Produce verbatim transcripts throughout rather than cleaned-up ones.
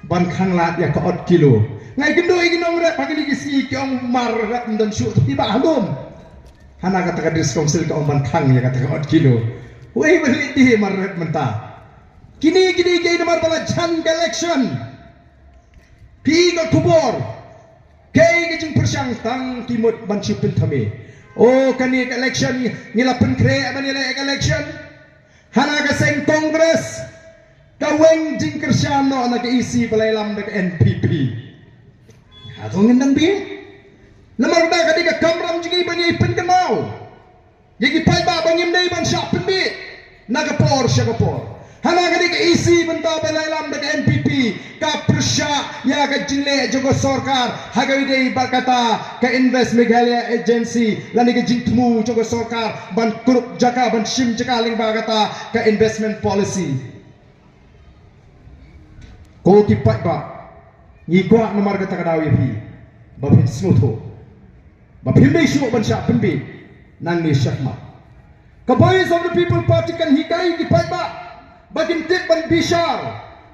ban khanglad ïa ka ot kilo. Nga ïakynduh ïa ki nongrep ha kine ki sngi, ki ong mar rep ym don shuh, te phi bah ha lum. Hana kata ka District Council ka ong ban khang ïa kata ka ot kilo. Wei ba leit dih mar rep mynta. Kine kine kiei namar ba la jan ka election. Phi ïoh khubor. Kaei ka jingpyrshang? Tang ki mut ban shu pynthame. O, kane ka election ngi la pynkhreh ban ïaleh ka election. Hana ka seng Congress ka weng jingkyrshan noh na ka E C ba la ïalam da ka N P P. Hato ngin dang bieit? Namar ba ka dei ka kamram jong ngi ban ïai pynkynmaw ïa ki paidbah ba ngim dei ban shah pynbieit na ka por sha ka por. Hana ka dei ka E C mynta ba la ïalam da ka N P P ka pyrshah ïa ka jingleh jong ka sorkar ha kaba ïadei bad kata ka Invest Meghalaya Agency lane ka jingthmu jong ka sorkar ban kurup jaka, ban shim jaka lyngba kata ka investment policy. Ko ki paidbah, ngi kwah namar kata ka daw ïa phi ba phin sngewthuh, ba phim dei shuh ban shah pynbieit nangne shakhmat. Ka Voice of the People Party kan hikai ki paidbah ba kin tip ban bishar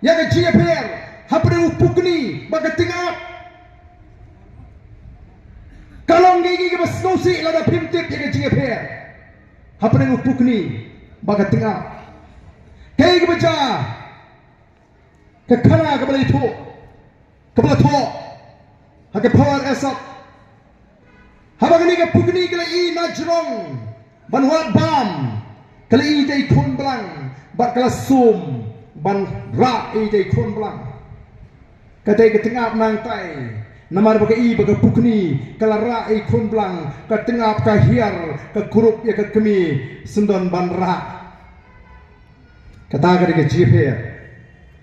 ïa ka jingïapher hapdeng u pukni bad ka tyngab. Ka long kaei kaba sngewsih lada phim tip ïa ka jingïapher hapdeng u pukni bad ka tyngab. Kaei kaba jia, ka khana kaba la ïathuh, kaba la thoh ha ka Power Assault. Haba kane ka pukni ka la ïohi na jrong ban wad bam, ka la ïohi ïa i khun blang bad ka la sum ban rah ïa i khun blang. Ka dei ka tyngab nangtai, namar ba ka ïohi ba ka pukni ka la rah ïa i khun blang, ka tyngab ka hiar, ka kurup ïa ka kmie, syndon ban rah. Kata ka dei ka jingïapher.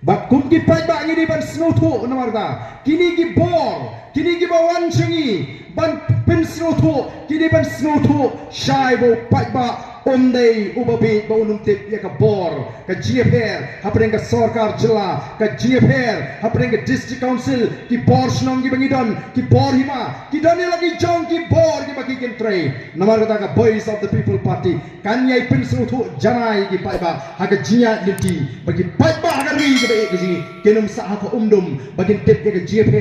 Bad kum ki paidbah ngi dei ban sngewthuh namar kata. Kine ki bor, kine kiba wan sha ngi ban pynsngewthuh, ki dei ban sngewthuh shai ba u paidbah um dei uba bieit, ba un ym tip ïa ka bor. Ka jingïapher hapdeng ka sorkar jylla, ka jingïapher hapdeng ka District Council, ki bor shnong kiba ngi don, ki bor hima, ki don ïa la ki jong ki bor kiba ki kyntrei. Namar kata ka Voice of the People Party kan ïai pynsngewthuh janai ïa ki paidbah ha ka jingïaid lynti, ba ki paidbah ha ka ri kaba ïeit ka jong ngi kin ym sah ha ka umdum, ba kin tip ïa ka jingïapher.